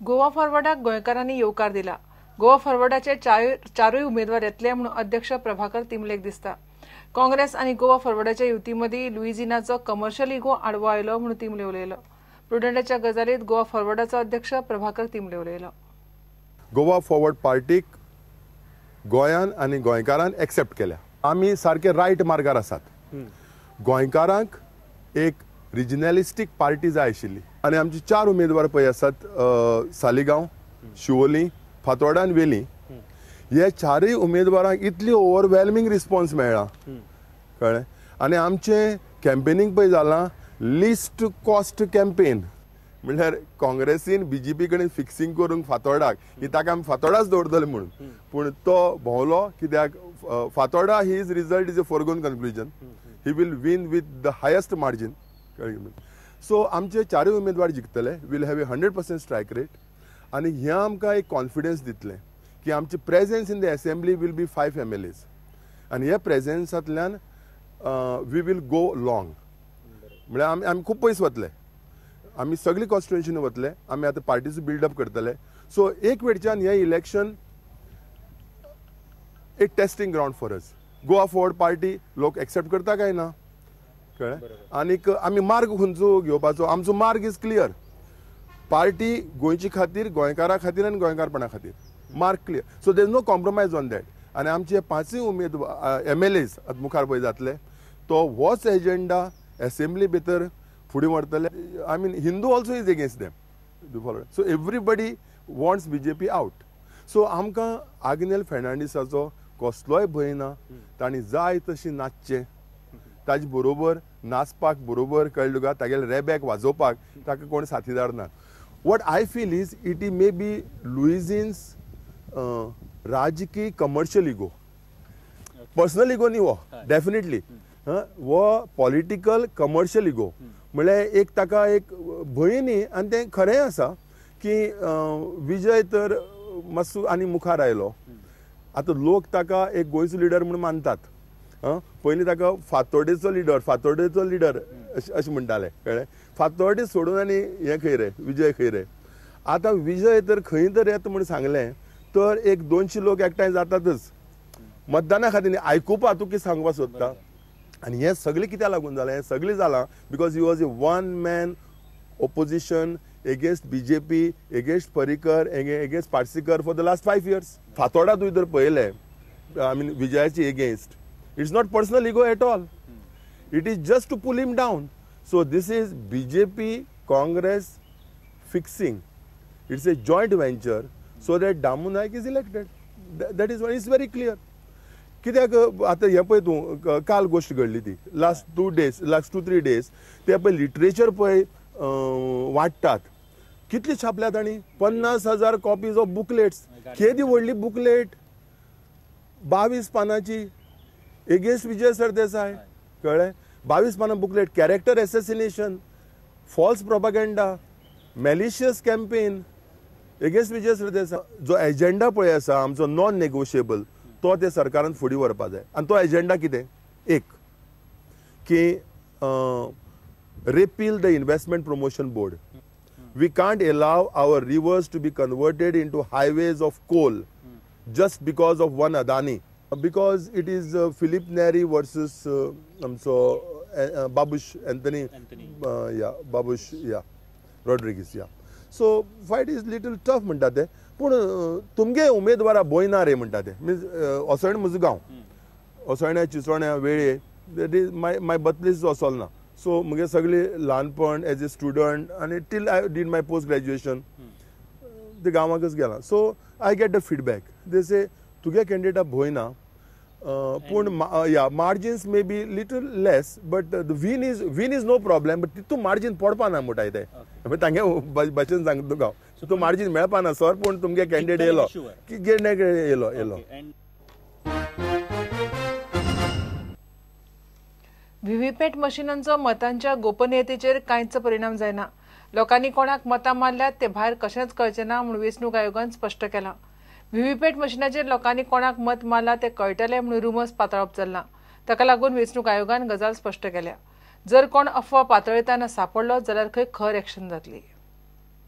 गोवा फॉरवर्डाक गोंयकारांनी येवकार दिला. गोवा फॉरवर्डाचे चारूय उमेदवार येतले म्हणून अध्यक्ष प्रभाकर तिमलेक दिसता. काँग्रेस आनी गोवा फॉरवर्डाच्या युती मदीं लुईझिनाचो कमर्शियल इगो आडवो आयलो म्हणून तिमले उलयलो. प्रुडंटाच्या गजालीत गोवा फॉरवर्डाचो अध्यक्ष प्रभाकर तिमले उलयलो. गोवा फॉरवर्ड पार्टीक गोंयान आनी गोंयकारान एक्सेप्ट केल्या. आमी सारके रायट मार्गार आसात. गोंयकारांक एक रिजनलिस्टीक पार्टी जाय आशिल्ली आनी आमचे 4 उमेदवार पळय आसात, सालिगांव, शिवोली, फातोर्डा आनी वेली. हे 4 उमेदवारांक इतली ओवरवेल्मिंग रिस्पॉन्स मेळ्ळा, कळ्ळें. आनी आमचें कॅम्पेनींग पळय जालां लिस्ट कॉस्ट कॅम्पेन, म्हणल्यार काँग्रेसीन बीजेपी कडेन फिक्सिंग करूंक फातोर्डाक की ताका आमी फातोर्डाच दवरतले म्हणून, पूण तो भोंवलो कित्याक Fatorda his result is a foregone conclusion. He will win with the highest margin. So आमचे 4 उमेदवार जिखतले, will have a 100% strike rate. आनी हें आमकां एक कॉन्फिडन्स दितलें की आमची presence in the assembly will be 5 MLAs आनी ह्या प्रेझेन्सांतल्यान we will go long. म्हळ्यार आमी आमी खूब पयस वतले, आमी सगळी कॉन्स्टिट्युएन्सीन वतले, आमी आतां पार्टीचो बिल्डअप करतले. सो एक वेळच्यान हें इलेक्शन एक testing ground for us. Goa Forward Party लोक एक्सेप्ट करता काय ना, कळ्ळें. आनीक आमी मार्ग खंयचो घेवपाचो, आमचो मार्ग is clear. Party गोंयचे खातीर, गोंयकारा खातीर आनी गोंयकारपणा खातीर मार्ग clear. So there is no compromise on that. आनी आमचे 5 उमेदवार MLAs मुखार पळय जातले, तो होच एजेंडा एसेंब्ली भितर फुडें व्हरतले. I mean Hindu also is against them, so everybody wants BJP out. So आमकां आग्नेल फेर्नांडीसाचो कसलोय भंय ना. तांणी जाय तशी नाचचें, ताजे बरोबर नाचपाक बरोबर, कळ्ळें तुका, तागेले रेबॅक वाजोवपाक ताका कोण साथीदार ना. What I feel is it may be Luizinho's राजकीय कमर्शियल इगो, पर्सनल इगो न्ही हो, डेफिनेटली हो पॉलिटिकल कमर्शियल इगो. म्हळ्यार एक ताका एक भंय न्ही, आनी तें खरें आसा की विजय तर मातसो आनी मुखार आयलो. आतां लोक ताका एक गोंयचो लिडर म्हूण मानतात. पयलीं ताका फातोर्डेचो लिडर, फातोर्डेचो लिडर अशें म्हणटाले, कळ्ळें. फातोर्डे सोडून आनी हें खंय रे विजय खंय रे. आतां विजय तर खंय तर येता म्हूण सांगलें तर एक 200 लोक एकठांय जातातच मतदाना खातीर आयकुपा तूं कितें सांगपाक सोदता. आनी हें सगळें कित्याक लागून जालें, हें सगळें जालां because he was a one man opposition against BJP, against Parrikar, against Parsekar for the last 5 years. Fatorda तुवें जर पळयलें, I mean विजयाची against, it's not personal ego at all, it is just to pull him down. So this is BJP Congress fixing, it's a joint venture so that Damu Naik is elected. That is is very clear. कित्याक आतां हें पळय तूं, काल गोश्ट घडली ती last 2 days, last 2-3 days ते पळय लिटरेचर पळय वाडटात, कितली छापल्या तांणी, 50,000 कॉपीज ऑफ बुकलेट्स. केदी व्हडली बुकलेट, 22 पानांची, एगेन्स्ट विजय सरदेसाय, कळ्ळें. 22 पानां booklet, character assassination, false propaganda, malicious campaign against Vijay Sardesai. जो एजेंडा पळय आसा आमचो नॉन नेगोशिएबल, तो ते सरकारान फुडें व्हरपा जाय. आनी तो एजेंडा कितें, एक की repeal the investment promotion board. We can't allow our rivers to be converted into highways of coal just because of one Adani, because it is Filipe Neri versus आमचो Babush Anthony, yeah Babush, yeah Rodrigues, yeah. So fight is little tough म्हणटा ते, पूण तुमगे उमेदवारा भंय ना रे म्हणटा ते. मिन्स असोळणें म्हजो गांव, असोळण्या, चिचोण्या, वेळे, that is my my birth place Assolna. So म्हगे सगळें ल्हानपण एज ए स्टुडंट आनी till I did my post graduation ते गांवाकच गेलां. So I get the feedback, they say तुगे कॅन्डिडेटा भंय ना, पूण yeah margins may be little less but the win is no problem, but तितू मार्जीन पडपा ना म्हणटाय ते. तांगे भाशेन सांगता तुका हांव, तूं मार्जीन मेळपा ना सर, पूण तुमगे कॅन्डिडेट येयलो की येयलो येयलो. व्हीव्हीपॅट मशिनांचो मतांच्या गोपनीयतेचेर कांयच परिणाम जायना. लोकांनी कोणाक मतां मारल्यात ते भायर कशेंच कळचें ना म्हूण वेंचणूक आयोगान स्पश्ट केलां. व्हीव्हीपॅट मशिनाचेर लोकांनी कोणाक मत मारलां तें कळटलें म्हूण रुमर्स पातळप चल्लां. ताका लागून वेंचणूक आयोगान गजाल स्पश्ट केल्या. जर कोण अफवा पातळयतना सांपडलो जाल्यार खंय खर एक्शन जातली.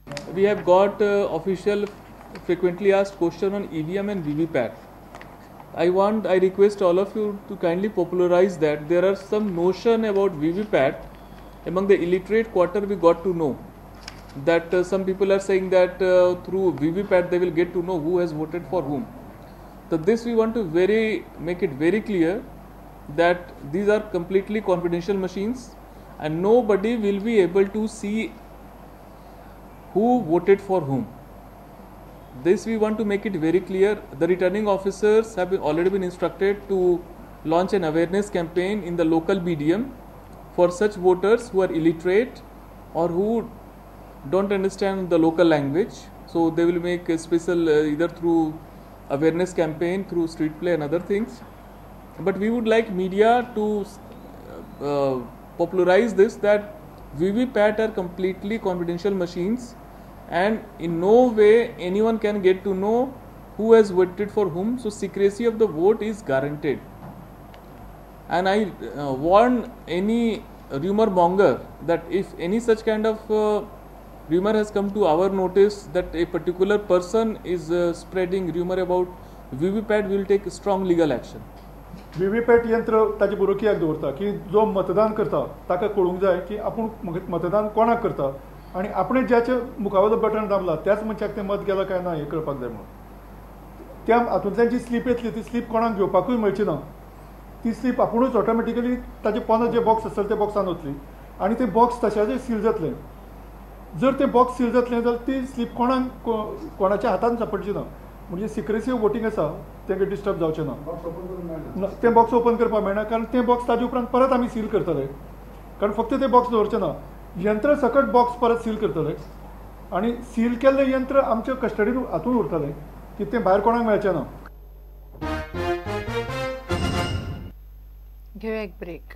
We have got official frequently asked question on EVM and VVPAT. I request all of you to kindly popularize that. There are some notion about VVPAT among the illiterate quarter. We got to know that some people are saying that through VVPAT they will get to know who has voted for whom. So this we want to make it very clear that these are completely confidential machines and nobody will be able to see who voted for whom. This we want to make it very clear. The returning officers have already been instructed to launch an awareness campaign in the local medium for such voters who are illiterate or who don't understand the local language. So they will make a special either through awareness campaign, through street play and other things. But we would like media to popularize this, that VVPAT are completely confidential machines and in no way anyone can get to know who has voted for whom. So secrecy of the vote is guaranteed. And I warn any rumor monger that if any such kind of rumor has come to our notice that a particular person is spreading rumor about VVPAT, we will take strong legal action. VVPAT यंत्र ताजे बरोबर कित्याक दवरता की जो मतदान करता ताका कळूंक जाय की आपूण मतदान कोणाक करता आनी आपणे ज्याच्या मुखावयलो बटन दामला त्याच मनशाक तें मत गेलां काय ना हें कळपाक जाय म्हणून. त्या हातूंतल्यान जी स्लीप येतली ती स्लीप कोणाक घेवपाकूय मेळची ना. ती स्लीप आपुणूच ऑटोमॅटिकली ताजे पोंदा जे बॉक्स आसतलें त्या बॉक्सान वतली आनी तें बॉक्स तशाचें सील जातलें. जर तें बॉक्स सील जातलें जाल्यार ती स्लीप कोणाक कोणाच्या हातान सापडची ना. म्हणजे सिक्रेसी ऑफ वोटींग आसा तेंकां डिस्टर्ब जावचें ना. तें बॉक्स ओपन करपाक मेळना कारण तें बॉक्स ताजे उपरांत परत आमी सील करतले, कारण फक्त तें बॉक्स दवरचें ना, यंत्र सकट बॉक्स परत सील करतले आनी सील केल्लें यंत्र आमच्या कस्टडीन हातून उरतलें की तें भायर कोणाक मेळचें ना. घेवया एक ब्रेक.